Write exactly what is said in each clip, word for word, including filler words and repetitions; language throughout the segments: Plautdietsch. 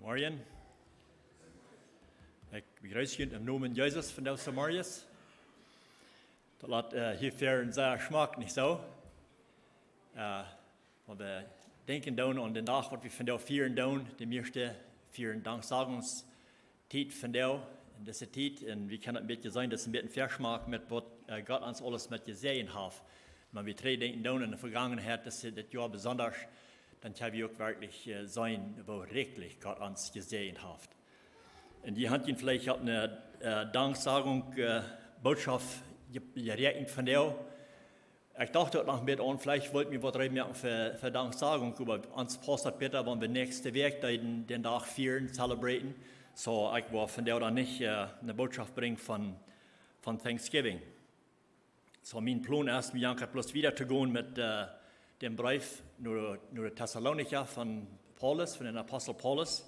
Morjen. Ekj bejreess junt em Nomen Jesus vondoag zemorjes. Daut lat, äh, hia väaren sea schmock, nich soo? Äh, wan wie denkjen doonen aun dän Dach, waut wie vondoag fieren doonen, de mieeschte fieren Danksagungstiet vondoag, en dise Tiet. Un wie kjennen daut een bät seenen, daut es een bät Veschmack met waut, äh, Gott ons aules met jesäajent haft. Wan wie trigj denkjen doonen aun de Vegangenheit, daut es dit Joa besonda, dan kjenn wie uk werkjlich, äh, seenen, woo rikjlich Gott ons jesäajent haft. Un jie haben veleicht uk eene, äh, Danksagunk, äh, Botschaft je-, jeräakjent vondoag. Ekj docht uk noch een bät aun, veleicht wull ekj mie waut reed moaken fa, fa Danksagunk, oba ons pausst daut bäta, wan wie näakjste Wäakj dän, dän Dach fieren, celebraten. Soo, ekj woa vondoag dan nich, äh, eene Botschaft brinjen von, von Thanksgiving. Soo, mien Plon es, wie jankat bloos wieda to gonen met, äh, dän Breef no, no de Tessalonicha von Paulus, von dän Apostel Paulus.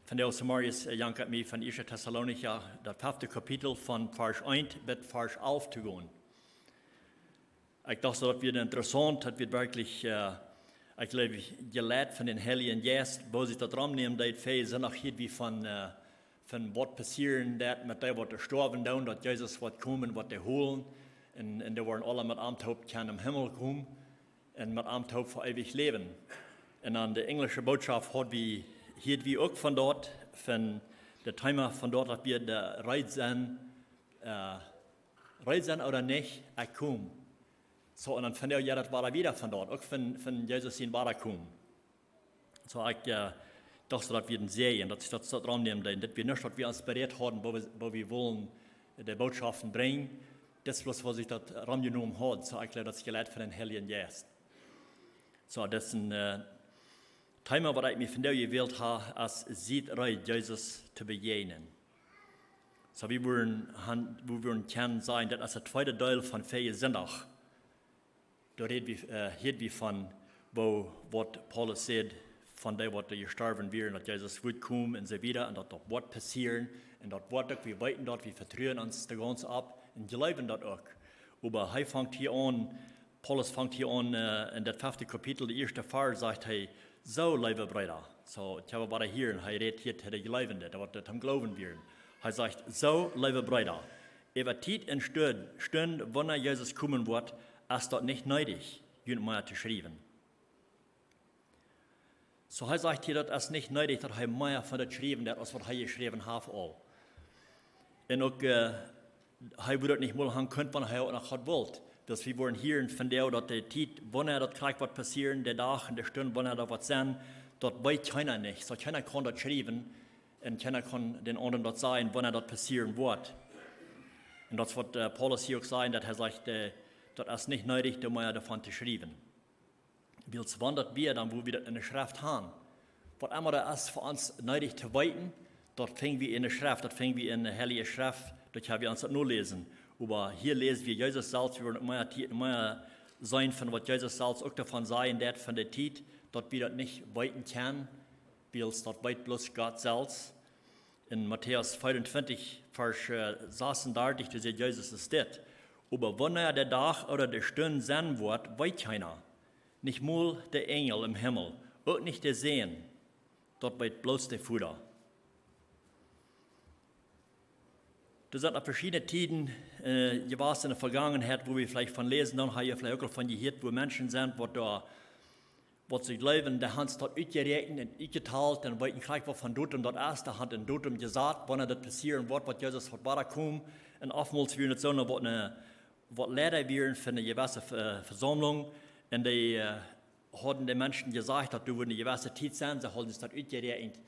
Vondoag zemorjes, äh, jankat mie von ieeschte Tessalonicha, daut fefte Kapitel, von Varsch eent bat Varsch alf to gonen. Ekj docht, daut wia interessaunt, daut wia werkjlich, äh, ekj jleew, jeleit von dän Heiljen Jeist, woo sikj daut romnämen deed, väaje Sindach hieed wie von, äh, von waut passieren deed met dee, waut stoawen doonen, daut Jesus woat komen, woat dee holen. Un, un dee woaren aule met am toop kjennen em Himmel komen un met am toop fa eewich läwen. Un aun de enjlische Botschaft haud wie, hieed wie uk von doa, von daut Thema von doa, daut wie de reed sent, äh, reed sent ooda nich, ekj kom. Soo, un dan vondoag, jo, daut wia wieda von doa, uk von, von Jesus sien Wadakomen. Soo, ekj, äh, docht, daut wia een Säajen, daut, daut, daut romnämen deed. Daut wia nich, daut wie ons berät hauden, woo wie, woo wie wullen de Botschaften brinjen. Daut es bloos, woo sikj daut romjenomen haud. Soo, ekj jleew, daut es jeleit von dän Heiljen Jeist. Soo, daut es een, äh, Thema, waut ekj mie vondoag jewält hab, es: Siet reed, Jesus to bejäajnen. Soo, wie wudden han, wie wudden kjennen sajen, daut es daut tweede Deel von väaje Sindach. Doa räd wie, äh, hieed wie von, woo, waut Paulus säd, von dee, waut jestorwen wieren, daut Jesus wudd komen un soo wieda, un daut daut woat passieren, un daut woat uk, wie weeten daut, wie vetruen ons doa gaunz opp un jleewen daut uk. Oba hee fangt hia aun, Paulus fangt hia aun, äh, en daut fefte Kapitel, de ieeschte Varsch, sajcht hee: Soo, leewe Breeda. Soo, ekj hab wada hia, un hee rät hia to de Jleewende, dee waut aum Gloowen wieren. Hee sajcht: Soo, leewe Breeda, äwa Tiet un Stund, Stund, wanea Jesus komen woat, es daut nich needich, junt mea to schriewen. Soo, hee sajcht hia, daut es nich needich, daut hee mea von daut schriewen deed, aus waut hee jeschräwen haft aul. Un uk, äh, hee wudd daut nich mol han kunt, wan hee uk noch haud wullt. Daut wie wudden hia vondoag, daut de Tiet, wanea daut krakjt woat passieren, de Dach un de Stund, wanea daut woat sennen, daut weet kjeena nich. Soo, kjeena kaun daut schriewen un kjeena kaun dän aundren daut sajen, wanea daut passieren woat. Un daut es waut, äh, Paulus hia uk sajcht, daut hee sajcht, äh, daut es nich needich, doa mea doavon to schriewen. Wiels wan daut wia, dan wudd wie daut enne Schreft han. Waut emma daut es fa ons needich to weeten, daut finj wie enne Schreft, daut finj wie enne Heilje Schreft, daut kjenn wie ons daut noläsen. Oba hia läs wie Jesus selfst, wie wudden mea Tiet, mea seenen von waut Jesus selfst uk doavon sajen deed, von de Tiet, daut wie daut nich weeten kjennen, wiels daut weet bloos Gott selfst. En Matäus vea un twintich, Varsch, äh, sas un dartich, doa sajcht Jesus es dit: Oba wanea de Dach ooda de Stund sennen woat, weet kjeena, nich mol de Enjel em Himmel, uk nich de Sän, daut weet bloos de Voda. Doa sent opp veschiedne Tieden, äh, jewast enne Vegangenheit, wua wie veleicht von läsen, dan hab jie veleicht uk aul von jehieet, wua Menschen sent, waut doa, waut see jleewen, dee han daut utjeräakjent un utjetalt un weeten krakjt waut von Datum daut es, dee han een Datum jesat, wanea daut passieren woat, waut Jesus woat wadakomen. Un oftmols wieren et soone, waut ne, waut Leida wieren von eene jewesse, äh, Vesaumlunk. Un dee, äh, hauden de Menschen jesajcht, daut doa wudd eene jewesse Tiet sennen, see hauden daut utjeräakjent.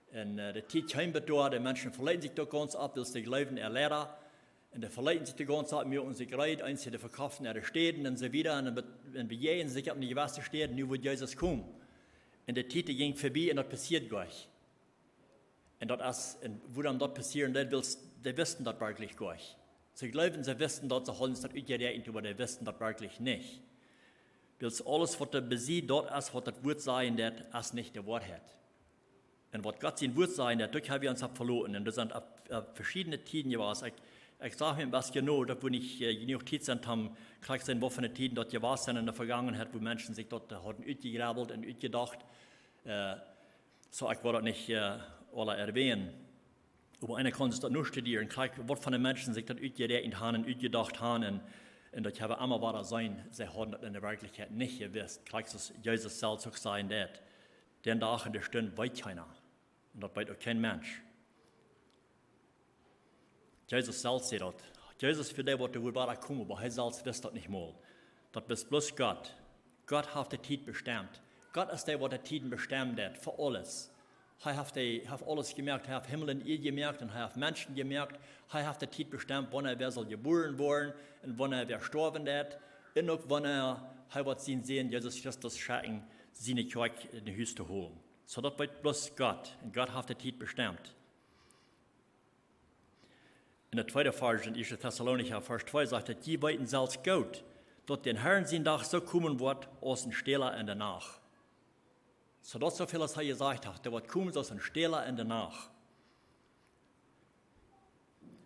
Un, äh, de Tiet kjeem bat doa, de Menschen veleeten sikj doa gaunz opp, wiels dee jleewden äa Leida. Un dee veleeten sikj doa gaunz opp, muaken sikj reed, eenje dee vekofften äare Städen un soo wieda. Un, un bejäajenden sikj opp eene jewesse Städ, nu wudd Jesus komen. Un de Tiet, dee jinkj verbie un daut passieed nich. Un daut es, un wuarom daut passieren deed, wiels dee wisten daut werkjlich nich. See jleewden, see wisten daut, see hauden daut utjeräakjent, oba dee wisten daut werkjlich nich. Wiels aules, waut doa bie see daut es, waut daut Wuat sajen deed, es nich de Woarheit. Un waut Gott sien Wuat sajen deed, doa ha wie ons opp veloten. Un doa sent opp, opp veschiedne Tieden jewast. Ekj, ekj sach mie een bät no, daut wie nich, äh, jenuach Tiet sent, om krakjt seenen, waut fa Tieden daut jewast sent enne Vegangenheit, wua Menschen sikj daut, äh, hauden utjegrabelt un utjedocht. Äh, soo, ekj wull daut nich, äh, aula erwähnen. Oba eena kaun daut nu studieren, krakjt waut von de Menschen sikj daut utjeräakjent haben un utjedocht haben un, un daut jie emma wada seenen, see hauden daut enne Werkjlichkjeit nich jewist. Krakjt soo aus Jesus selfst uk säd, daut dän Dach un de Stund weet kjeena. Un daut weet uk kjeen Mensch. Jesus selfst säd daut. Jesus wia dee, waut doa wudd wada komen, oba hee selfst wist daut nich mol. Daut wist bloos Gott. Gott haft de Tiet bestemt. Gott es dee, waut de Tieden bestemmen deit fa aules. Hee haft de, haft aules jemoakt. Hee haft Himmel un Ieed jemoakt un hee haft Menschen jemoakt. Hee haft de Tiet bestemt, wanea wäa saul jebuaren woaren un wanea wäa stoawen deit. Un uk wanea hee woat sienen Sän Jesus Christus schekjen, siene Kjoakj no Hus to holen. Soo daut weet bloos Gott. Un Gott haft de Tiet bestemt. En de tweede Varsch en Ieeschte Tessalonicha, Varsch twee sajcht daut: "Jie weeten selfst goot, daut dän Herrn sien Dach soo komen woat aus een Stäla enne Nacht." Soo daut soo väl aus hee jesajcht haft, dee woat komen soo aus een Stäla enne Nacht.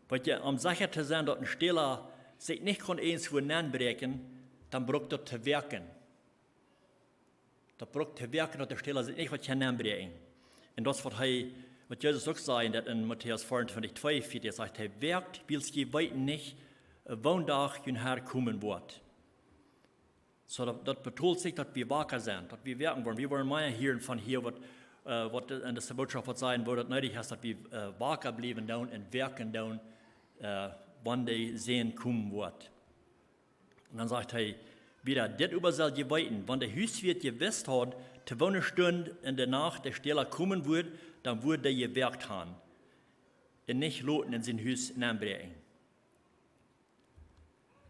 Weet jie, om secha to sennen daut een Stäla sikj nich kaun irjentwua nenbräakjen, dan brukt daut to woaken. Daut brukt to woaken, daut de Stäla sikj nich woat nenbräakjen. Un daut es waut hee, waut Jesus uk säd, daut en Matäus vierundzwanzig zwei, vier, dee sajcht: "Hee woakt, wiels jie weeten nich, äh, woon Dach jun Herr komen woat." Soo daut, daut betolt sikj, daut wie waka sent, daut wie woaken woaren. Wie woaren mea hieren von hia, waut, äh, waut en dise Bootschoft woat sajen, woo daut needich es, daut wie, äh, waka bliewen doonen un woaken doonen, äh, wan de Sän komen woat. Un dan sajcht hee wieda: "Dit oba sell jie weeten, wan de Huswieet jewist haud, to woone Stund enne Nacht de Stäla komen wudd, dan wudd dee jewoakt haben un nich loten en sien Hus nenbräakjen."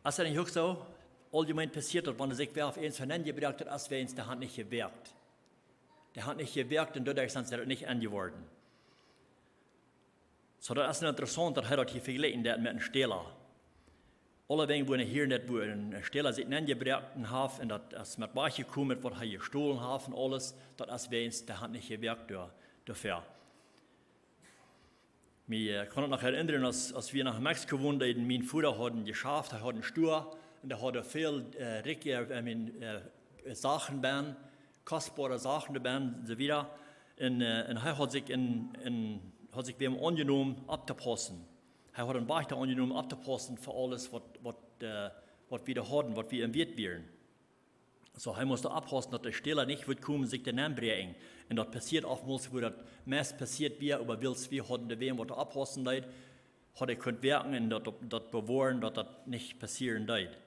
Es daut nich uk soo? Auljemeen passieet daut, wan sikj wäa opp eent nenjebroaken haft, es wäajens dee haft nich jewoakt. Dee haft nich jewoakt un doaderch sent see nich enjeworden. Soo, daut es interessaunt, daut hee daut hia vejlikjt daut met een Stäla. Aulawäajen, wua wie hieren daut, wua een Stäla sikj nenjebroaken haft un daut es met wajchjekomen, met waut hee jestolen haft un aules, daut es wäajens dee haft nich jewoakt doa-, doafäa. Mie, äh, kaun ekj noch erinnern, aus, aus wie no Mexiko wonden, mien Voda haud een Jeschaft, hee haud een Stua, un doa haud hee väl, äh, rikje, äh, mien, äh, Sachen bennen, kostboare Sachen bennen, un soo wieda. Un, äh, un hee haud sikj en, en, haud sikj bie am aunjenomen opptopaussen. Hee haud een Wajchta aunjenomen opptopaussen fa aules waut, waut, äh, waut wie doa hauden, waut wie em Wieet wieren. Soo, hee must oppaussen, daut de Stäla nich wudd komen, sikj doa nenbräakjen. Un daut passieet oftmols, wua daut meist passieet wia, oba wiels wie hauden dee wäa, waut oppaussen deed, haud hee kunt woaken un daut, daut bewoaren, daut daut nich passieren deed.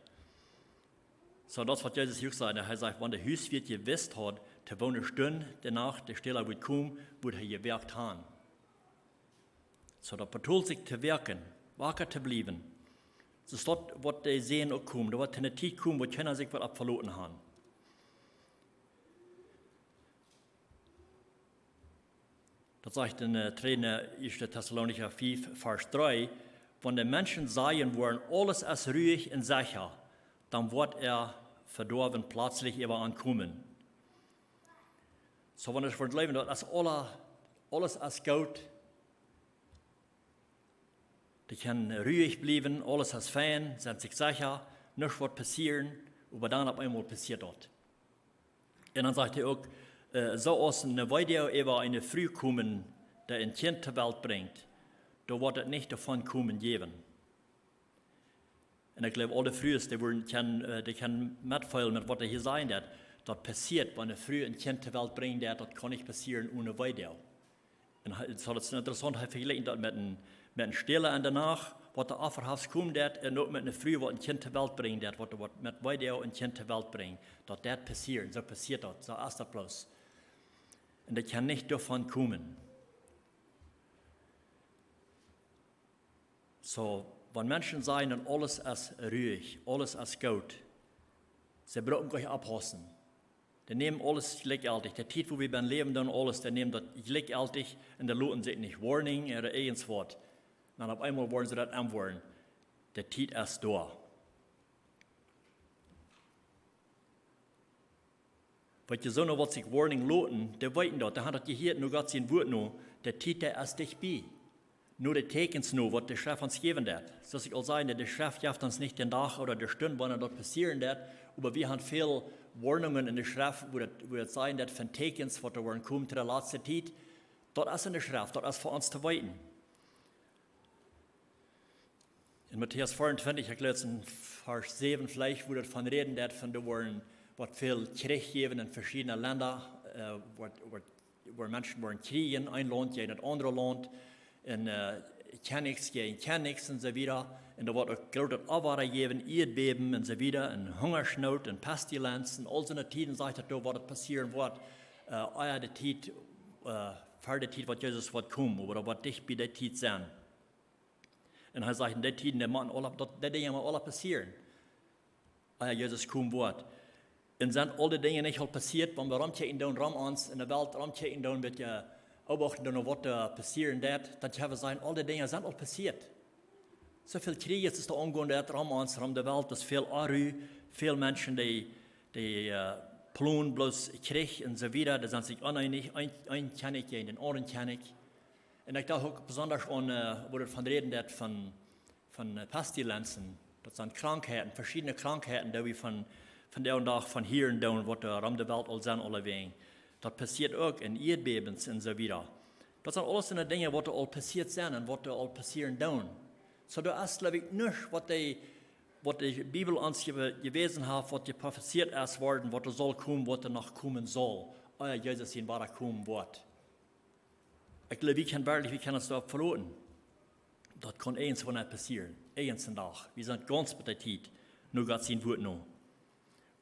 Soo, daut es waut Jesus hia uk säd. Hee sajcht, wan de Huswieet jewist haud, to woone Stund enne Nacht de Stäla wudd komen, wudd hee jewoakt haben. Soo, daut betolt sikj to woaken, waka to bliewen. Soo es daut waut de Sän uk kjemt, doa woat eene Tiet komen, wua kjeena sikj woat opp veloten haben. Daut sajcht en, äh, tweede, Ieeschte Tessalonicha fiew, Varsch dree: "Wan de Menschen sajen woaren, aules es ruich un secha, dan woat äa Vedoawen plazlich äwa an komen." Soo, wan wie jleewen, daut es aula-, aules es goot, dee kjennen ruich bliewen, aules es fein, sent sikj secha, nuscht woat passieren, oba dan opp eemol passieet daut. Un dan sajcht hee uk, äh, soo aus eene Weedoag äwa eene Fru kjemt, dee een Kjint to Welt brinjt, doa woat et nich doavon komen jäwen. Un ekj jleew, aule Frues, dee wudden kjennen, äh, dee kjennen metfeelen met waut hee hia sajcht, daut, daut passieet, wan eene Fru een Kjint to Welt brinjen deit, daut kaun nich passieren one Weedoag. Un hee, soo daut es interessaunt, hee vejlikjt daut met een, met een Stäla enne Nacht, waut doa opptopaussen kjemt, un uk met eene Fru, waut een Kjint to Welt brinjen deit, waut, waut met Weedoag een Kjint to Welt brinjt, daut deit passieren, soo passieet daut, soo es daut bloos. Un dee kjennen nich doavon komen. Soo, wan Menschen sajen, daut aules es ruich, aules es goot, see brucken nich oppaussen. Dee nämen aules jlikjjeltich. De Tiet, wua wie bennen läwen, dan aules, dee nämen daut jlikjjeltich un dee loten sikj nich woarnen ooda irjentwaut. Dan opp eemol woaren see daut aunwoaren. De Tiet es doa. Waut jie soo no waut sikj woarnen loten, dee weeten daut, dee haben daut jehieet, no Gott sien Wuat no, de Tiet, dee es dicht bie. No de Tieekjens no, waut de Schreft ons jäwen deit. Soo aus ekj aul säd, de Schreft jeft ons nich dän Dach ooda de Stund, wanea daut passieren deit, oba wie haben väl Woarnungen enne Schreft, wua daut, wua daut sajcht, daut von Tieekjens, waut doa woaren komen to de latste Tiet, Daut es enne Schreft, daut es fa ons to weeten. En Matäus vea un twintich, ekj läs en Varsch säwen veleicht, wua daut von räden deit, von doa woaren, waut väl Kjrich jäwen en veschiedne Lenda, äh, waut, waut, wua Menschen woaren kjrieen, een Launt jäajen daut aundre Launt, un, äh, Kjennichs jäajen Kjennichs un soo wieda. Un doa woat uk grootet Onwada jäwen, Ieedbäben un soo wieda, un Hungasnoot un Pestilenz un aul soone Tieden, sajcht daut doa, waut et passieren woat, äh, ea de Tiet, äh, ver de Tiet, waut Jesus woat komen, ooda waut dicht bie de Tiet sennen. Un hee sajcht, en de Tieden, dee motten aula, daut, dee Dinja motten aula passieren, ea Jesus komen woat. Un sent aul dee Dinja nich aul passieet, wan wie romkjikjen doonen, rom ons en de Welt romkjikjen doonen, met je beobachten doonen, waut doa passieren deit, dan kjenn wie sajen, aul dee Dinja sent aul passieet. Soo väl Kjrich es doa aungonen, daut rom ons, rom de Welt, daut es väl Onru, väl Menschen, dee, dee, äh, plonen bloos Kjrich un soo wieda, dee sent sikj oneenich, een, een Kjennich jäajen dän aundren Kjennich. Un ekj docht uk besonda aun, äh, wua daut von räden deit von, von, äh, Pestilenzen. Daut sent Krankheiten, veschiedne Krankheiten, dee wie von, von dän Dach von hieren doonen, waut doa rom de Welt aul sent, aulawäajen. Daut passieet uk en Ieedbäbens un soo wieda. Daut sent aules soone Dinja, waut doa aul passieet sent un waut doa aul passieren doonen. Soo, doa es, jleew ekj, nuscht, waut de, waut de Bibel ons je-, jewäsen haft, waut jeprofezieet es worden, waut doa saul komen, waut doa noch komen saul, ea Jesus sien Wadakomen woat. Ekj jleew, wie kjennen werkjlich, wie kjennen ons doaropp veloten. Daut kaun irjentwanea passieren, irjent een Dach. Wie sent gaunz bie de Tiet, no Gott sien Wuat no.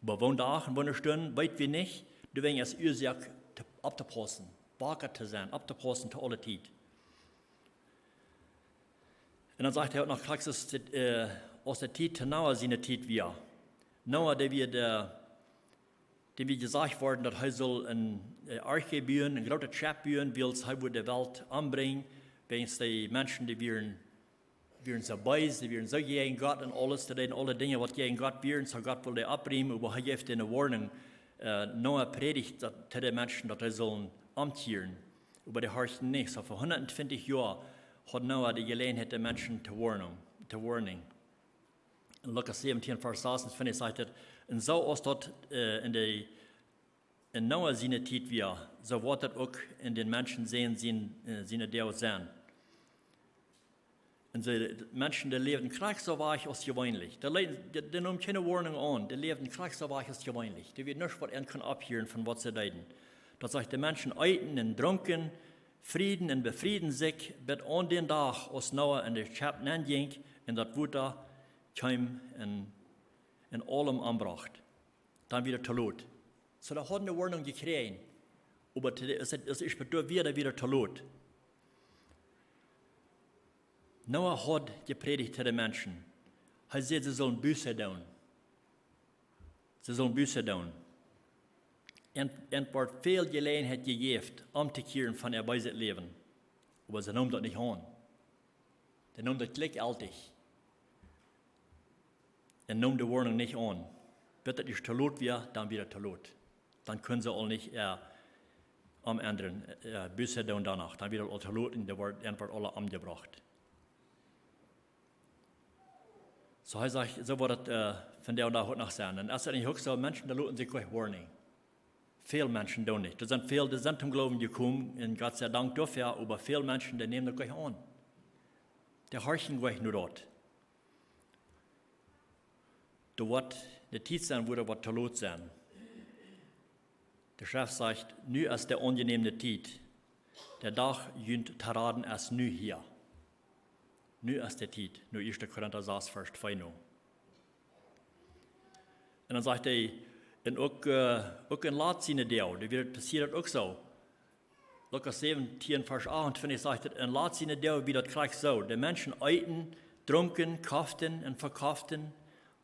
Oba woon Dach un woone Stund, weet wie nich, doawäajen es Uasoak to, opptopaussen, waka to sennen, opptopaussen to aule Tiet. Un dan sajcht hee uk noch, krakjt aus de, äh, aus de Tiet to Noah siene Tiet wia. Noah, dee wia de, dee wia jesajcht worden, daut hee sull een, äh, Arche buen, een grootet Schepp buen, wiels hee wudd de Welt ombrinjen, wäajen de Menschen, dee wieren, wieren soo bees, dee wieren soo jäajen Gott un aules, dee deeden aule Dinja, waut jäajen Gott wieren, soo Gott wull dee oppbrinjen, oba hee jeef eene Woarnunk, äh, Noah prädicht daut to de Menschen, daut dee sullen omkjieren. Oba dee horchten nich. Soo fa hundat twintich Joa haud Noah de Jeläajenheit, de Menschen to woarnen, to woarnen. En Lukas säwentieen, Varsch sasuntwintich sajcht et, un soo aus daut, äh, en de, en Noah siene Tiet wia, soo woat daut uk en dän Menschensän sien, äh, siene Doag sennen. Un see, de Menschen, dee läwden krakjt soo wajch aus jeweenlich. Dee leeten, dee, dee neemen kjeene Woarnunk aun. Dee läwden krakjt soo wajch aus jeweenlich. Dee wia nuscht, waut an kunn opphieren von waut see deeden. Daut sajcht, de Menschen eeten un drunken, frieden un befrieden sikj, bat aun dän Dach, aus Noah en daut Schepp nenjinkj un daut Wota kjeem un, un aulem ombrocht. Dan wia et to lot. Soo, dee hauden de Woarnunk jekjräajen, oba to de, es et, es et doa wia, dan wia et to lot. Noah haud jeprädicht to de Menschen. Hee säd, see sullen Buße doonen. See sullen Buße doonen. Un, un wort väl Jeläajenheit jejäft, omtokjieren von äa beeset Läwen. Oba see neemen daut nich aun. See neemen daut jlikjjeltich. Un neemen de Woarnunk nich aun. Bat daut ieescht to lot wia, dan wia et to lot. Dan kunnen see aul nich, äh, omendren, äh, Buße doonen doano. Dan wia et aul to lot un dee wort, un wort aula omjebrocht. Soo hee sajcht, soo woat et, äh, vondoag dän Dach uk noch sennen. Un es et nich uk soo, Menschen, dee loten sikj goanich woarnen. Väl Menschen doonen nich. Doa sent väl, dee sent toom Gloowen jekomen, un Gott sie Dank doafäa, oba väl Menschen, dee nämen daut goanich aun. Dee horchen goanich no daut. Doa woat de Tiet sennen, wua daut woat to lot sennen. De Schreft sajcht, nu es de aunjenäme Tiet. De Dach, junt to raden, es nu hia. Nu es de Tiet. No ieeschte Korinta sas, Varsch twee no. Un dan sajcht hee, un uk, äh, uk en Lot siene Doag, doa wia et, passieed et uk soo. Lukas säwentieen, Varsch achtuntwintich sajcht et, en Lot siene Doag wia daut krakjt soo. De Menschen eeten, drunken, koften un vekoften,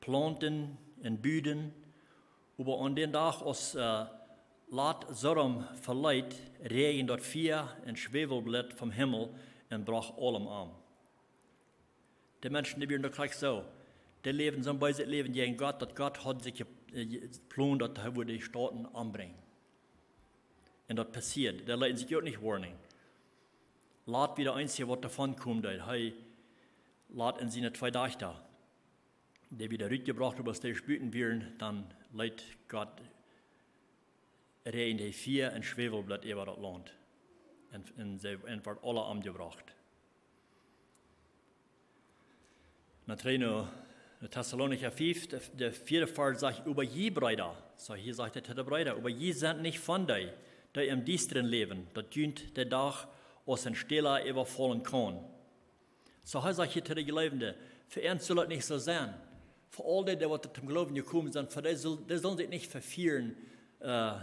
plaunten un buden. Oba aun dän Dach, aus, äh, Lot Sodom veleet, räajend daut Fia un Schwäwelblat vom Himmel un brocht aulem om. De Menschen, dee wieren doa krakjt soo. Dee läwden soon beeset Läwen jäajen Gott, daut Gott haud sikj je-, äh, jeplont, daut hee wudd de Stauten ombrinjen. Un daut passieed. Dee leeten sikj uk nich woarnen. Lot wia de eensje, waut doavon kjeem, daut hee, Lot un siene twee Dajchta, dee wia rutjebrocht, oba aus dee buten wieren, dan leet Gott, räajend hee Fia un Schwäwelblat äwa daut Launt. Un, un see, un worden aule omjebrocht. Na, trigj no, no Tessalonicha fief, de, de vieede Varsch sajcht: "Oba jie, Breeda", soo hia sajcht hee to de Breeda, "oba jie sent nich von dee, dee em Diestren läwen, daut junt de Dach aus een Stäla äwafaulen kaun." Soo hee sajcht hia to de Jleewende, fa an saul daut nich soo sennen. Fa aul dee, dee waut toom Gloowen jekomen sent, fa dee saul, dee sullen sikj nich vefieren, äh,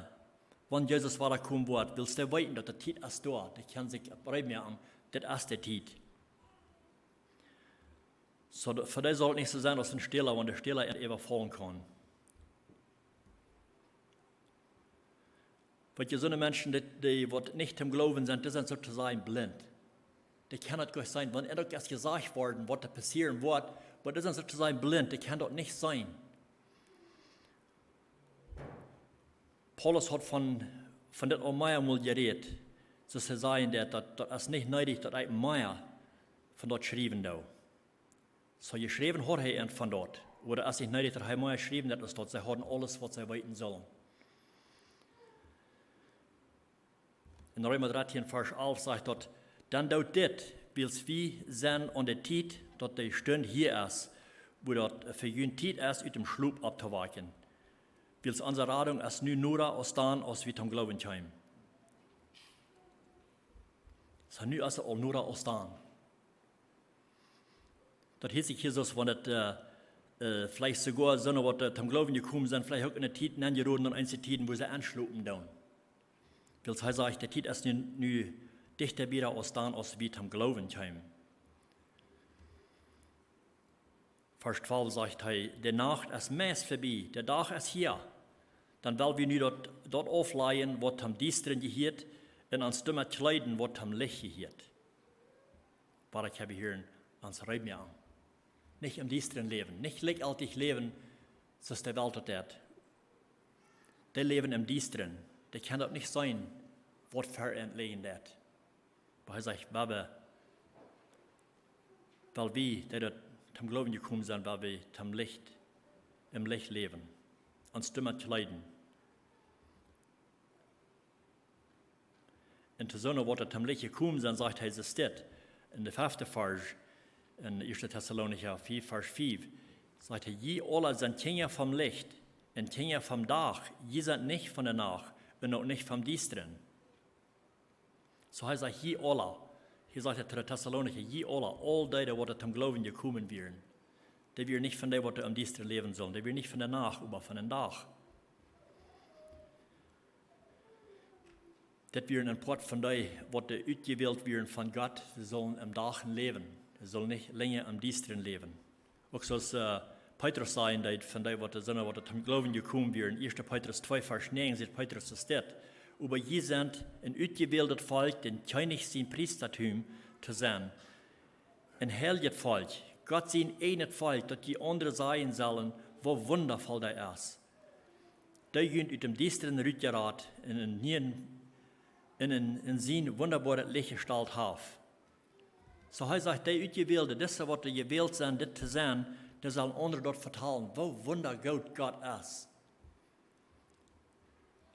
wan Jesus wada komen woat, wiels dee weeten, daut de Tiet es doa. Dee kjennen sikj reed moaken, dit es de Tiet. Soo, daut, fa dee saul daut nich soo sennen aus een Stäla, wan de Stäla an äwafaulen kaun. Weetst, soone Menschen, dee, dee waut nich toom Gloowen sent, dee sent soo to sajen blint. Dee kjennen daut goanich seenen. Wan an uk es jesajcht worden, waut doa passieren woat, oba dee sent soo to sajen blint, dee kjennen daut nich seenen. Paulus haud von, von dit aul meamol jerät, soo to sajen, daut, daut, daut es nich needich, daut ekj mea von daut schriewen doo. Soo jeschräwen haud hee an von daut. Oba daut es nich needich, daut hee mea schriewen deed aus daut. See hauden aules, waut see weeten sullen. En Reema dartieen, Varsch alf sajcht daut: "Dan doot dit, wiels wie sent aun de Tiet, daut de Stund hia es, wua daut fa junt Tiet es, ut dän Schlop opptowakjen. Wiels onse Radunk es nu noda aus dan, aus wie toom Gloowen kjeemen." Soo, nu es et aul noda aus dan. Daut hieet sikj hia soo aus wan et, äh, äh, veleicht soogoa soone, waut, äh, toom Gloowen jekomen sent, veleicht uk en de Tiet nenjeroden, en eenje Tieden, wua see enschlopen doonen. Wiels hee sajcht, de Tiet es nu, nu dichta bie aus dan, aus wie toom Gloowen kjeemen. Varsch twalf sajcht hee: "De Nacht es meist verbie, de Dach es hia. Dan well wie nu daut, daut auflajen, waut toom Diestren jehieet, un ons doamet kjleeden, waut toom Licht jehieet." Wua ekj hab hia en ons Reed mea aun. Nich em Diestren läwen, nich jlikjjeltich läwen, soo aus de Welt daut deit. Dee läwen em Diestren, dee kjennen daut nich seenen, waut fa an lijen deit. Oba hee sajcht, wie, well wie, dee daut toom Gloowen jekomen sent, well wie toom Licht, em Licht läwen, ons doamet kjleeden. Un to soone, waut toom Licht jekomen sent, sajcht hee, soo steit en de fefte Varsch, en ieeschte Tessalonicha fief, Varsch fief, sajcht hee: "Jie aula sent Kjinja vom Licht un Kjinja vom Dach. Jie sent nich von de Nacht un uk nich vom Diestren." Soo hee sajcht, jie aula, hia sajcht hee to de Tessalonicha, jie aula, aul dee, dee waut toom Gloowen jekomen wieren. Dee wieren nich von dee, waut em Diestren läwen sullen. Dee wieren nich von de Nacht, oba von dän Dach. Dit wieren een Poat von dee, waut utjewält wieren von Gott, see sullen em Dach läwen. See sullen nich lenja em Diestren läwen. Uk soo aus, äh, Petrus säd, dee von dee, waut de Sind, waut toom Gloowen jekomen wieren. Ieeschte Petrus twee, Varsch näajen, sajcht Petrus, soo steit: "Oba jie sent een utjewältet Volkj, dän Kjennich sien Priestatum to sennen. Een heiljet Volkj, Gott sien ieejnet Volkj, daut jie aundre sajen sellen, woo wundavoll dee es, dee junt ut dän Diestren rutjerat un en, en, en sien wundaboaret Licht jestalt haft." Soo hee sajcht, dee Utjewälde, dise, waut jewält sent, dit to sennen, dee sellen aundre daut vetalen, woo wundagoot Gott es.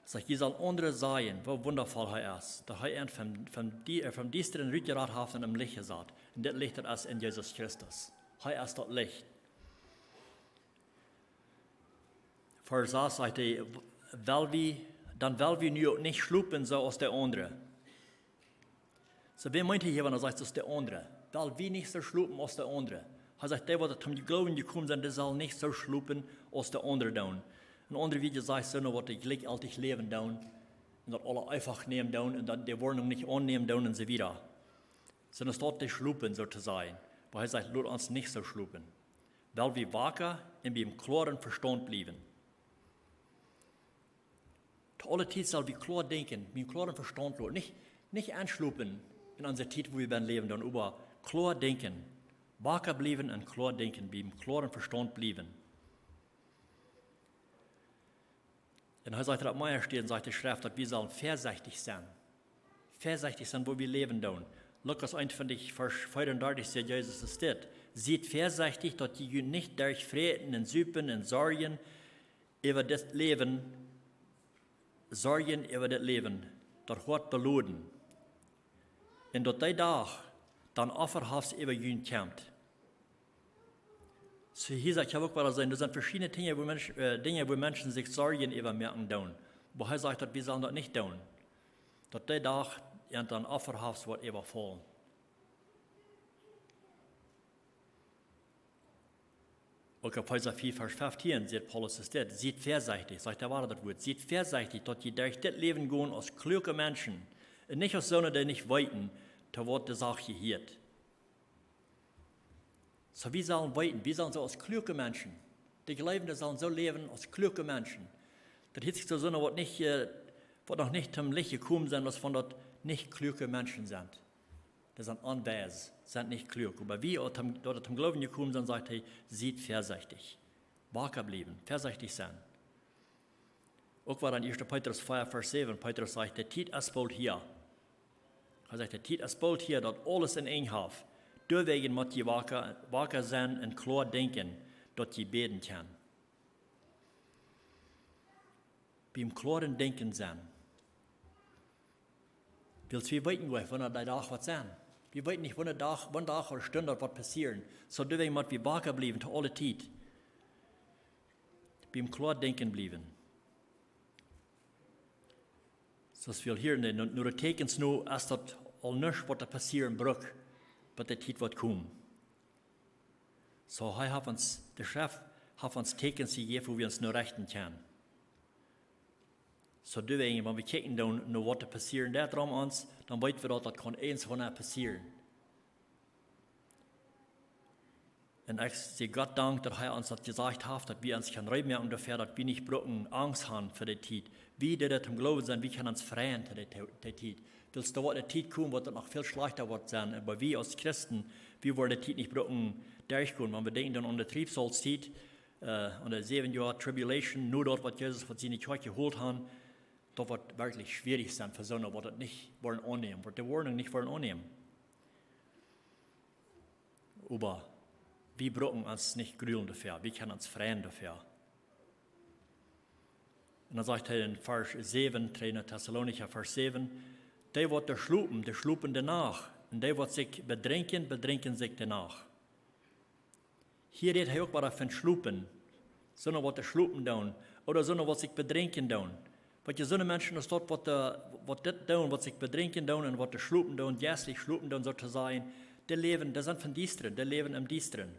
Sajcht, jie sellen aundre sajen, woo wundavoll hee es, daut hee an vom, vom Die-, äh, vom Diestren rutjerat haft un em Licht jesat. Un dit Licht, daut es en Jesus Christus. Hee es daut Licht. Varsch sas sajcht hee: "Well wie, dan well wie nu uk nich schlopen soo aus de aundre." Soo, wäa meent hee hia, wan hee sajcht, soo aus de aundre? Well wie nich soo schlopen aus de aundre? Hee sajcht, dee, waut toom Gloowen jekomen sent, dee sellen nich soo schlopen aus de aundre doonen. En aundre Wieed sajcht, soone, waut jlikjjeltich läwen doonen, un daut aules eefach nämen doonen, un daut de Woarnunk nich aunnämen doonen, un soo wieda. Soone Sort, dee schlopen, soo to sajen. Oba hee sajcht, lot ons nich soo schlopen. Well wie waka un biem kloaren Vestaunt bliewen. To aule Tiet sell wie kloa denkjen, biem kloaren Vestaunt bliewen. Nich, nich enschlopen en onse Tiet, wua wie bie läwen doonen, oba kloa denkjen. Waka bliewen un kloa denkjen, biem kloaren Vestaunt bliewen. Un hee sajcht, daut mea steit, sajcht de Schreft, daut wie sellen väasechtich sennen. Väasechtich sennen, wua wie läwen doonen. Lukas eenuntwintich, Varsch veeaundartich, sajcht Jesus, soo steit: "Siet väasechtich, daut jie junt nich derch Fräten un Supen un Sorjen äwa dit Läwen, Sorjen äwa dit Läwen, daut Hoat beloden." Un daut dee Dach dan Offahaufst äwa junt kjemt. Soo hia sajcht hee uk wada, doa sent veschiedne Dinja, wua Mensch, äh, Dinja, wua Menschen sikj Sorjen äwa moaken doonen. Oba hee sajcht, daut wie sellen daut nich doonen. Daut dee Dach an dan Offahaufst woat äwafaulen. Uk opp Efeesa vea, Varsch feftieen sajcht Paulus es dit: Siet väasechtich, sajcht hee wada daut Wuat, siet väasechtich, daut jie derch dit Läwen gonen aus kluake Menschen un nich aus soone, dee nich weeten, to waut de Sach jehieet. Soo, wie sellen weeten, wie sellen soo aus kluake Menschen, de Jleewende sellen soo läwen aus kluake Menschen. Daut hieet sikj soo, soone, waut nich, äh, waut noch nich toom Licht jekomen sent, aus wan daut nich kluake Menschen sent. Dee sent onweis, sent nich kluak. Oba wie, daut toom, daut toom Gloowen jekomen sent, sajcht hee, siet väasechtich. Waka bliewen, väasechtich sennen. Uk wada en Ieeschte Petrus vea, Varsch säwen, Petrus sajcht, de Tiet es boolt hia. Hee sajcht, de Tiet es boolt hia, daut aules een Enj haft. Doawäajen mott jie waka, waka sennen un kloa denkjen, daut jie bäden kjennen. Biem kloaren Denkjen sennen. Wiels wie weeten nich, wanea de Dach woat sennen. Wie weeten nich, wanea Dach, wanea Dach ooda Stund daut woat passieren. Soo doawäajen mott wie waka bliewen to aule Tiet. Biem kloa denkjen bliewen. Soo aus wie hia en de, no, no de Tieekjens nu, es daut aul nuscht, waut doa passieren brukt, bat de Tiet woat komen. Soo, hee haft ons, de Schreft haft ons Tieekjens jejäft, wua wie ons no rechten kjennen. Soo doawäajen, wan wie kjikjen dan no waut doa passieren deit rom ons, dan weeten wie daut, daut kaun irjentwanea passieren. Un ekj sie Gott Dank, daut hee ons daut jesajcht haft, daut wie ons kjennen reed moaken doafäa, daut wie nich bruken Angst haben fa de Tiet. Wie, dee daut em Gloowen sent, wie kjennen ons freien to de, to de Tiet. Wiels doa woat ne Tiet komen, waut daut noch väl schlajchta woat sennen. Oba wie aus Christen, wie woaren de Tiet nich bruken derchgonen. Wan wie denkjen dan aun de Triebsaalstiet, äh, aun de säwen Joa Tribulation, no daut, waut Jesus von siene Kjoakj jehoolt haft, daut woat werkjlich schwierich sennen fa soone, waut daut nich woaren aunnämen, waut de Woarnunk nich woaren aunnämen. Oba wie bruken ons nich grulen doafäa, wie kjennen ons freien doafäa. Un dan sajcht hee en Varsch säwen, dree Tessalonicha Varsch säwen, dee waut doa schlopen, dee schlopen de Nacht, un dee waut sikj bedrinkjen, bedrinkjen sikj de Nacht. Hia rät hee uk wada von schlopen. Soone waut doa schlopen doonen, ooda soone waut sikj bedrinkjen doonen. Wiels soone Menschen es daut, waut, äh, waut dit doonen, waut sikj bedrinkjen doonen un waut doa schlopen doonen, jeistlich schlopen doonen, soo to sajen, dee läwen, dee sent von Diestren, dee läwen em Diestren.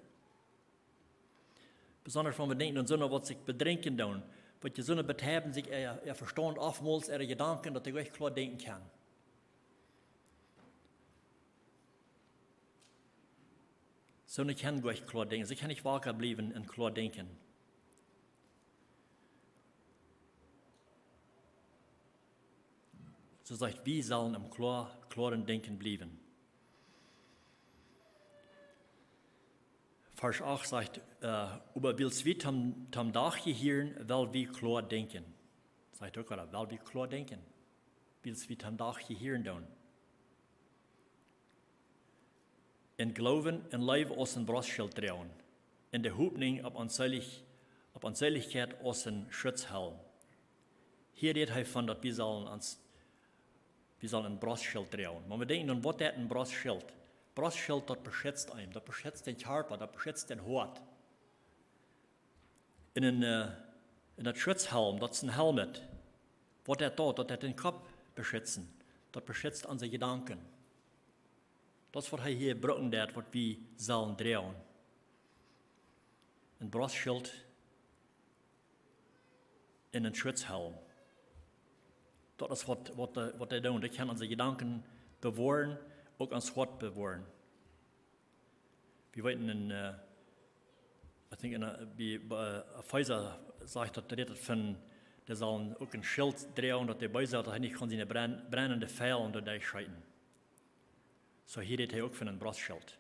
Besonda wan wie denkjen aun soone, waut sikj bedrinkjen doonen, wiels soone bedieden sikj äa, äa Vestaunt oftmols, äare Jedanken, daut dee nich kloa denkjen kjennen. Soone kjennen nich kloa denkjen, see kjennen nich waka bliewen un kloa denkjen. Soo sajcht, wie sellen em kloa, kloaren Denkjen bliewen. Varsch acht sajcht, äh, oba wiels wie toom, toom Dach jehieren, well wie kloa denkjen. Sajcht uk wada, well wie kloa denkjen. Wiels wie toom Dach jehieren doonen. En Gloowen un Leew aus een Brostschilt droagen, un de Hopninj opp onselich-, opp Onselichkjeit aus een Schutzhelm. Hia rät hee von, daut wie sellen ons, wie sellen een Brostschilt droagen. Oba wie denkjen dan, waut es een Brostschilt? Brostschilt, daut beschitzt eenem, daut beschitzt dän Kjarpa, daut beschitzt dän Hoat. En een, äh, en daut Schutzhelm, daut es een Helm. Waut deit daut? Daut deit dän Kopp beschitzen. Daut beschitzt onse Jedanken. Daut es waut hee hia brucken deit, waut wie sellen droagen. Een Brostschilt un een Schutzhelm. Daut es waut, waut, äh, waut dee doonen. Dee kjennen onse Jedanken bewoaren, uk ons Hoat bewoaren. Wie weeten en, äh, I think en, äh, bie, bie, äh, Efeesa sajcht daut, rät daut von, dee sellen uk een Schilt droagen, daut de Beesa, daut hee nich kaun siene brenn-, brennende Pielen doa derchschieten. Soo hia rät hee uk von een Brostschilt.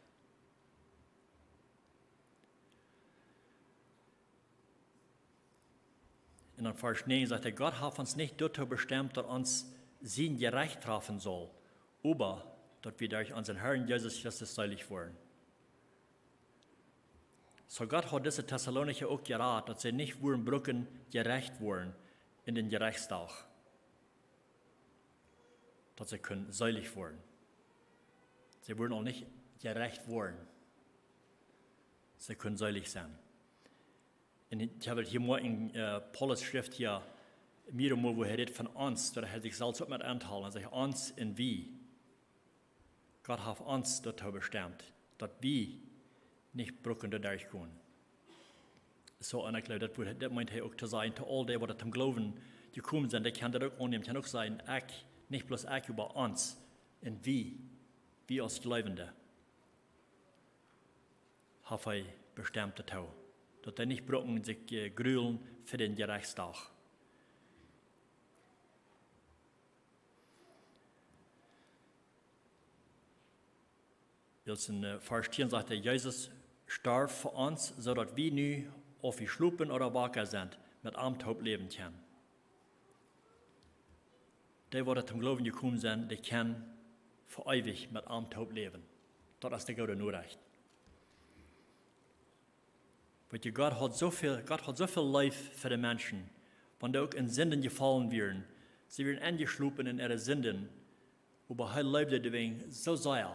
Un dan Varsch näajen sajcht hee, Gott haft ons nich doatoo bestemt, daut ons sien Jerecht trafen saul, oba daut wie derch onsen Herrn Jesus Christus selich woaren. Soo Gott haud dise Tessalonicha uk jerat, daut see nich wudden brucken jerecht woaren en dän Jerechtsdach. Daut see kunnen selich woaren. See wudden uk nich jerecht woaren. See kunnen seelich sennen. Un ekj hab hia mau en, äh, Paulus Schreft hia, mea mol, wua hee rät von ons, daut hee sikj selfst uk met aunhoolt. Hee sajcht ons un wie. Gott haft ons doatoo bestemt, daut wie nich brucken doa derchgonen. Soo, un ekj jleew, daut, daut meent hee uk to sajen, to aul dee, waut toom Gloowen jekomen sent, dee kjennen daut uk aunnämen, kjennen uk sajen, ekj, nich bloos ekj, oba ons. Un wie, wie aus Gleubende, haft hee bestemt doatoo, daut dee nich brucken sikj, äh, grulen fa dän Jerechtsdach. Wiels en, äh, Varsch tieen sajcht hee, Jesus storf fa ons, soo daut wie nu, auf wie schlopen ooda waka sent, met am toop läwen kjennen. Dee, waut toom Gloowen jekomen sent, dee kjennen fa eewich met am toop läwen. Daut es de goode Norecht. Weetst, Gott haud soo väl, Gott haud soo väl Leew fa de Menschen, wan dee uk en Sinden jefollen wieren. See wieren enjeschlopen en äare Sinden, oba hee leewd dee soo sea,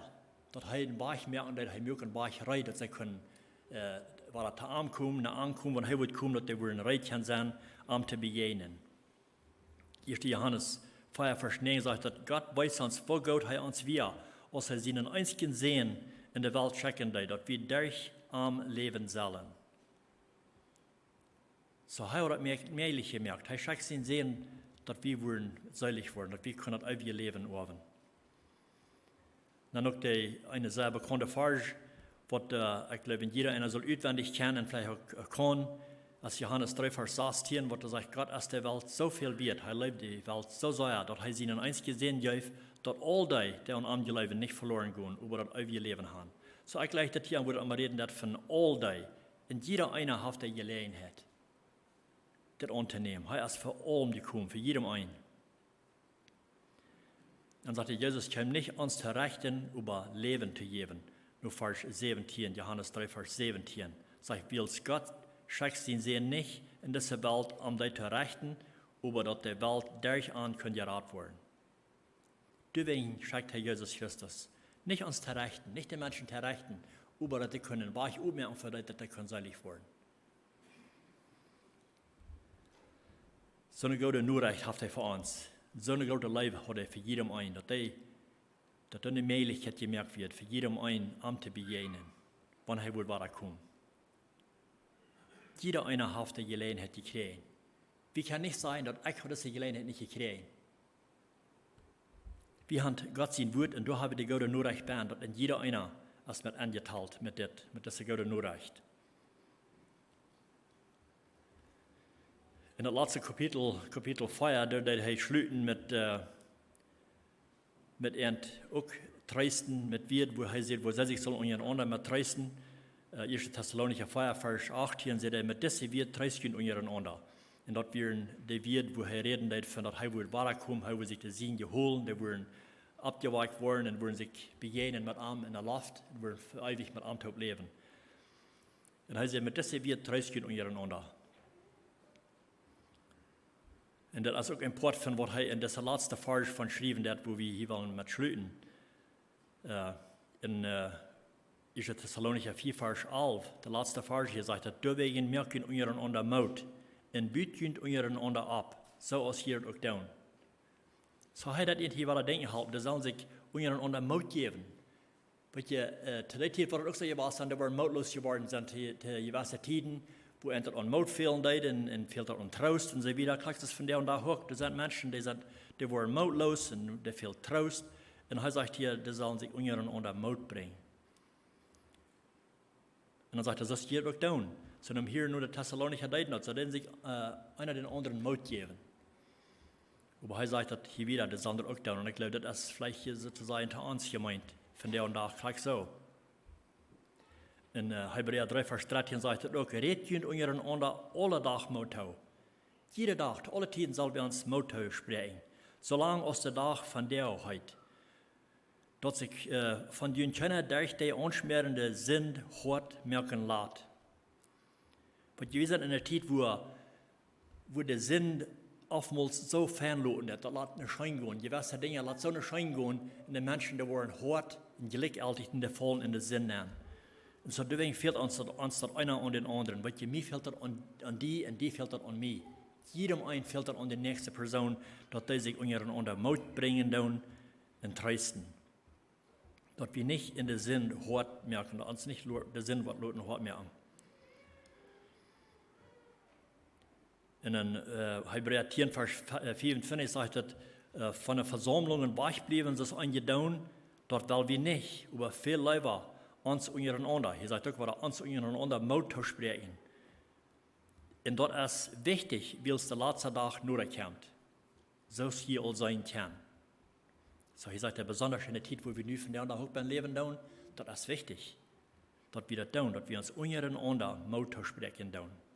daut hee een Wajch moaken deed, hee muak een Wajch reed, daut see kunnen, äh, wada to am komen, no am komen, wan hee wudd komen, daut dee wudden reed kjennen sennen, am to bejäajnen. Ieeschte Johanes vea, Varsch näajen sajcht, daut Gott wees ons, woo goot hee ons wia, aus hee sienen eensjen Sän en de Welt schekjen deed, daut wie derch am läwen sellen. Soo, hee haud daut mea-, mäajlich jemoakt. Hee schekjt sienen Sän, daut wie wudden seelich woaren, daut wie kunnen daut eewje Läwen haben. Dan uk de eene sea bekaunde Varsch, waut, äh, ekj jleew, jieda eena saul utwendich kjanen un veleicht uk, äh, kaun, es Johanes dree, Varsch sastieen, waut doa sajcht, Gott es de Welt soo väl wieet, hee leewd de Welt soo sea, daut hee sienen eensjen Sän jeef, daut aul dee, dee aun am jleewen, nich veloren gonen, oba daut eewje Läwen haben. Soo, ekj jleew, daut hia woat emma räden, daut von aul dee, un jieda eena haft de Jeläajenheit, dit auntonämen. Hee es fa aulem jekomen, fa jiedem eenen. Dan sajcht hee, Jesus kjeem nich ons to rechten, oba Läwen to jäwen. No Varsch säwentieen, Johanes dree, Varsch säwentieen. Sajcht, wiels Gott schekjt sienen Sän nich en dise Welt, om dee to rechten, oba daut de Welt derch am kunn jerat woaren. Doawäajen schekjt hee Jesus Christus. Nich ons to rechten, nich de Menschen to rechten, oba daut dee kunnen Wajch opmoaken fa dee, daut dee kunnen seelich woaren. Soone goode Norecht haft hee fa ons. Soone groote Leew haud hee fa jiedem eenen, daut hee, daut doa ne Mäajlichkjeit jemoakt wort, fa jiedem eenen am to bejäajnen, wan hee wudd wada komen. Jieda eena haft de Jeläajenheit jekjräajen. Wie kjennen nich sajen, daut ekj haud dise Jeläajenheit nich jekjräajen. Wie haben Gott sien Wort un doa hab wie de goode Norecht bennen, daut en jieda eena es met enjetalt met dit, met dise goode Norecht. En daut latste Kapitel, Kapitel vea, doa deed hee schluten met, äh, met an uk treesten, met Wieed, wua hee sajcht, woo see sikj sullen unjarenaunda met treesten. Äh, Ieeschte Tessalonicha vea, Varsch achttieen, sajcht hee, met dise Wieed treest junt unjarenaunda. Un daut wieren de Wieed, wua hee räden deed von daut hee wudd wadakomen, hee wudd sikj de Sienen jeholen, dee wudden oppjewakjt woaren un wudden sikj bejäajnen met am en de Loft un wudden fa eewich met am toop läwen. Un hee säd, met dise Wieed treest junt unjarenaunda. Un daut es uk een Poat von waut hee en dise latste Varsch von schriewen deed, wua wie hia wellen met schluten. Äh, en, äh, Ieeschte Tessalonicha vea, Varsch alf, de latste Varsch hia sajcht daut, doawäajen moakt junt unjarenaunda Moot un but junt unjarenaunda opp, soo aus jie daut uk doonen. Soo hee deed an hia wada denkjen halpen, dee sellen sikj unjarenaunda Moot jäwen. Weetst, äh, to dee Tiet wia daut uk soo jewast, daut doa wudden mootloos jeworden sent, to, to jewesse Tieden, wua an daut aun Moot fälen deed un, un fält daut aun Troost un soo wieda. Krakjt soo vondoag dän Dach uk, doa sent Menschen, dee sent, dee woaren mootloos un dee fält Troost. Un hee sajcht hia, dee sellen sikj unjarenaunda Moot brinjen. Un dan sajcht hee, soo aus jie daut uk doonen. Soo, dan hia nu de Tessalonicha deeden daut, see deeden sikj, äh, eena dän aundren Moot jäwen. Oba hee sajcht daut hia wada, dee sellen daut uk doonen. Un ekj jleew, daut es veleicht hia soo to sajen to ons jemeent, vondoag dän Dach krakjt soo. En, äh, Hebräa dree, Varsch dartieen sajcht daut uk, rät junt unjarenaunda aule Doag Moot too. Jieda Dach, to aule Tieden sell wie ons Moot toospräakjen, soo lang aus de Dach vondoag heet, daut sikj, äh, von junt kjeena derch de aunschmäarende Sind hoat moaken lat. Weetst, wie sent en eene Tiet, wua, wua de Sind oftmols soo fein loten deit, daut lat nich scheen gonen. Jewesse Dinja lat soo nich scheen gonen un de Menschen, dee woaren hoat un jlikjjeltich en de faulen en de Sind nenn. Un soo doawäajen fält ons daut, ons daut eena aun dän aundren. Weetst, mie fält daut aun, aun die un die fält daut aun mie. Jiedem eenen fält daut aun de näakjste Persoon, daut dee sikj unjarenaunda Moot brinjen doonen un treesten. Daut wie nich en de Sind hoat moaken, daut ons nich lo-, de Sind woat loten hoat moaken. En, en, äh, Hebräa tieen, Varsch, äh, vea un twintich sajcht et, äh, von de Vesaumlungen wajchbliewen, soo aus eenje doonen, daut well wie nich, oba väl leewa ons unjarenaunda. Hia sajcht uk wada ons unjarenaunda Moot toospräakjen. Un daut es wichtich, wiels de latste Dach noda kjemt. Soo aus jie aul seenen kjennen. Soo, hia sajcht et besonda en de Tiet, wua wie nu vondoag uk bie läwen doonen, daut es wichtich, daut wie daut doonen, daut wie ons unjarenaunda Moot toospräakjen doonen.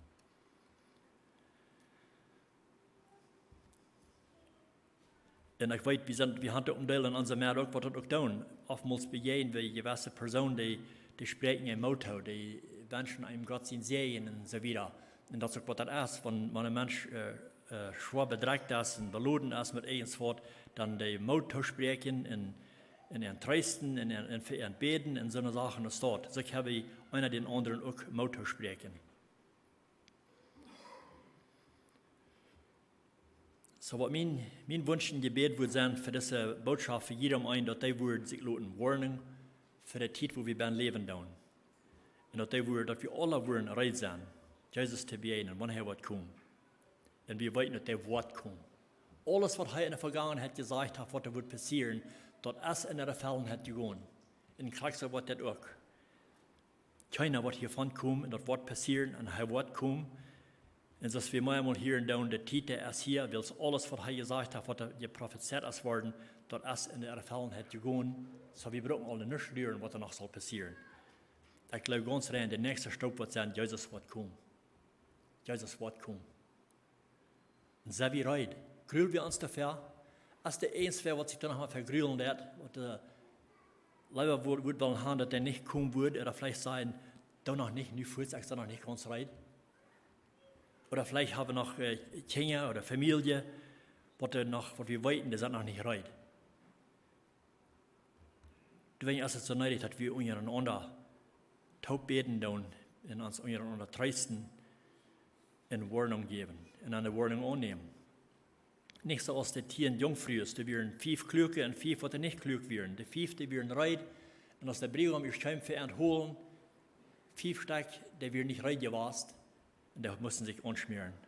Un ekj weet, wie sent, wie haben uk een Deel en onse Medd uk, waut daut uk doonen. Oftmols bejäajnen wie jewesse Persoonen, dee, dee spräakjen eenem Moot too, dee wenschen eenem Gott sienen Säajen un soo wieda. Un daut es uk waut daut es, wan, wan een Mensch, äh, äh, schwoa bedrekjt es un beloden es met irjent waut, dan dän Moot toospräakjen un, un, un treesten un, un, un fa an bäden un soone Sachen aus daut. Soo kjenn wie eena dän aundren uk Moot toospräakjen. Soo waut mien, mien Wunsch un Jebäd wudd sennen fa dise Bootschoft, fa jiedem eenen, daut dee wudden sikj loten woarnen fa de Tiet, wua wie bie läwen doonen. Un daut dee wudden, daut wie aula wudden reed sennen, Jesus to bejäajnen, wan hee woat komen. Un wie weeten, daut hee woat komen. Aules, waut hee en de Vegangenheit jesajcht haft, waut doa wudd passieren, daut es en de Erfellung jegonen. Un krakjt soo woat daut uk. Kjeena woat hia von komen, un daut woat passieren, un hee woat komen. Un soo aus wie meamol hieren doonen, de Tiet, dee es hia, wiels aules, waut hee jesajcht haft, waut doa jeprofezeit es worden, daut es en de Erfellung jegonen. Soo, wie brucken aul nuscht luaren, waut doa noch saul passieren. Ekj jleew gaunz rein, de näakjste Stap woat sennen, Jesus woat komen. Jesus woat komen. Un sent wie reed? Grulen wie ons doafäa? Es doa eent, waut sikj doa noch mol fa grulen deit, waut, äh, leewa wudd, wudd wellen haben, daut hee nich komen wudd, ooda veleicht sajen, doo noch nich, nu foats, ekj sie noch nich gaunz reed. Ooda veleicht haben wie noch, äh, Kjinja ooda Famielje, waut doa noch, waut wie weeten, dee sent noch nich reed. Doawäajen es et soo needich, daut wie unjarenaunda toop bäden doonen un ons unjarenaunda treesten un Woarnunk jäwen un aun de Woarnunk aunnämen. Nich soo aus de tieen Junkfrues, doa wieren fief Kluake un fief, waut nich kluak wieren. De fief, dee wieren reed, un aus de Briegaum äa kjeem fa an to holen, fief Stekj, dee wieren nich reed jewast, un dee musten sikj aunschmäaren.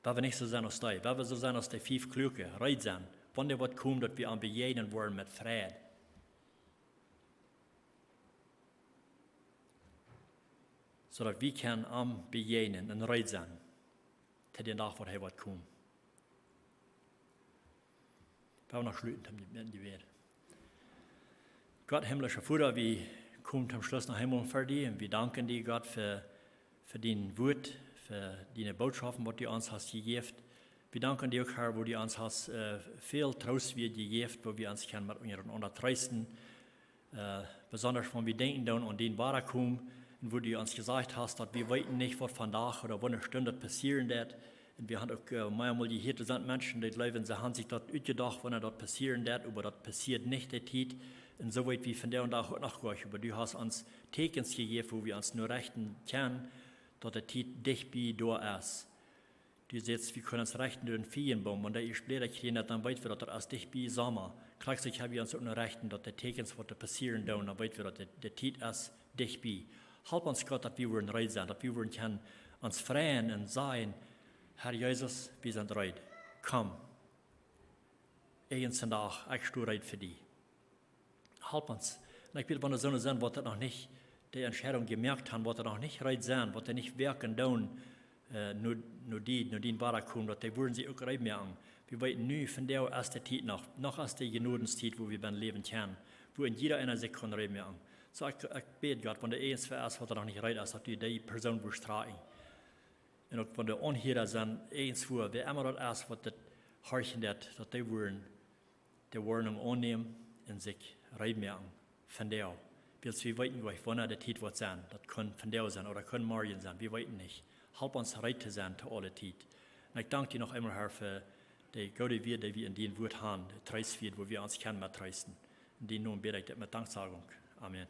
Woa wie nich soo sennen aus dee, woa wie soo sennen aus de fief Kluake, reed sennen, wan hee woat komen, daut wie am bejäajnen woarren met Freid. Soo daut wie kjennen am bejäajnen un reed sennen to dän Dach, waut hee woat komen. Wie wellen noch schluten met een Jebäd. Gott, himmlischa Voda, wie komen toom Schluss noch eemol ver die un wie danken die, Gott, fa, fa dien Wuat, fa diene Bootschoften, waut du ons hast jejäft. Wie danken die uk, Herr, woo du ons hast, äh, väl Troost wada jejäft, woo wie ons kjennen met unjarenaunda treesten. Äh, besonda wan wie denkjen doonen aun dän Wadakomen, un woo du ons jesajcht hast, daut wie weeten nich, waut vondoag ooda wanea Stund daut passieren woat. Un wie haben uk, äh, meamol jehieet, doa sent Menschen, dee jleewen, see haben sikj daut utjedocht, wanea daut passieren woat, oba daut passieet nich de Tiet. Un soo weet wie vondoag uk noch nich, oba du hast ons Tieekjens jejäft, woo wie ons nu rechten kjennen, daut de Tiet dicht bie doa es. Du sajchst, wie kjennen ons rechten dän Fijenboom, wan dee ieescht Bläda kjrieen haft, dan weet wie, daut daut es dicht bie Somma. Krakjt soo kjenn wie ons uk nu rechten, daut de Tieekjens, waut doa passieren doonen, dan weet wie, daut de, de Tiet es dicht bie. Help ons, Gott, daut wie woarren reed sennen, daut wie woarren kjennen ons freien un sajen: Herr Jesus, wie sent reed. Komm. Irjent een Dach, ekj sto reed fa die. Help ons. Un ekj weet, wan doa soone sent, waut daut noch nich, de Entscheidunk jemoakt haben, waut doa noch nich reed sent, waut doa nich werkjen doonen, äh, no, no die, no dien Wadakomen, daut dee wudden sikj uk reed moaken. Wie weeten nu, vondoag es de Tiet noch, noch es de Jnodenstiet, woo wie bie läwen kjennen, woo een jieda eena sikj kaun reed moaken. Soo, ekj, ekj bäd, Gott, wan doa eent es, waut doa noch nich reed es, daut du dee Persoon wurscht trakjen. Un uk wan doa Aunhieeda sent, eent, wäa emma daut es, waut daut horchen deit, daut dee wudden de Woarnunk aunnämen un sikj reed moaken vondoag. Wiels wie weeten nich, wanea de Tiet woat sennen. Daut kaun vondoag sennen ooda kaun morjen sennen. Wie weeten nich. Help ons reed to sennen to aule Tiet. Un ekj dank die noch eemol, Herr, fa de goode Wieed, dee wie en dien Wuat haben, de Treestwieed, woo wie ons kjennen met treesten. En dien Nomen bäd ekj dit met Danksagung. Amen.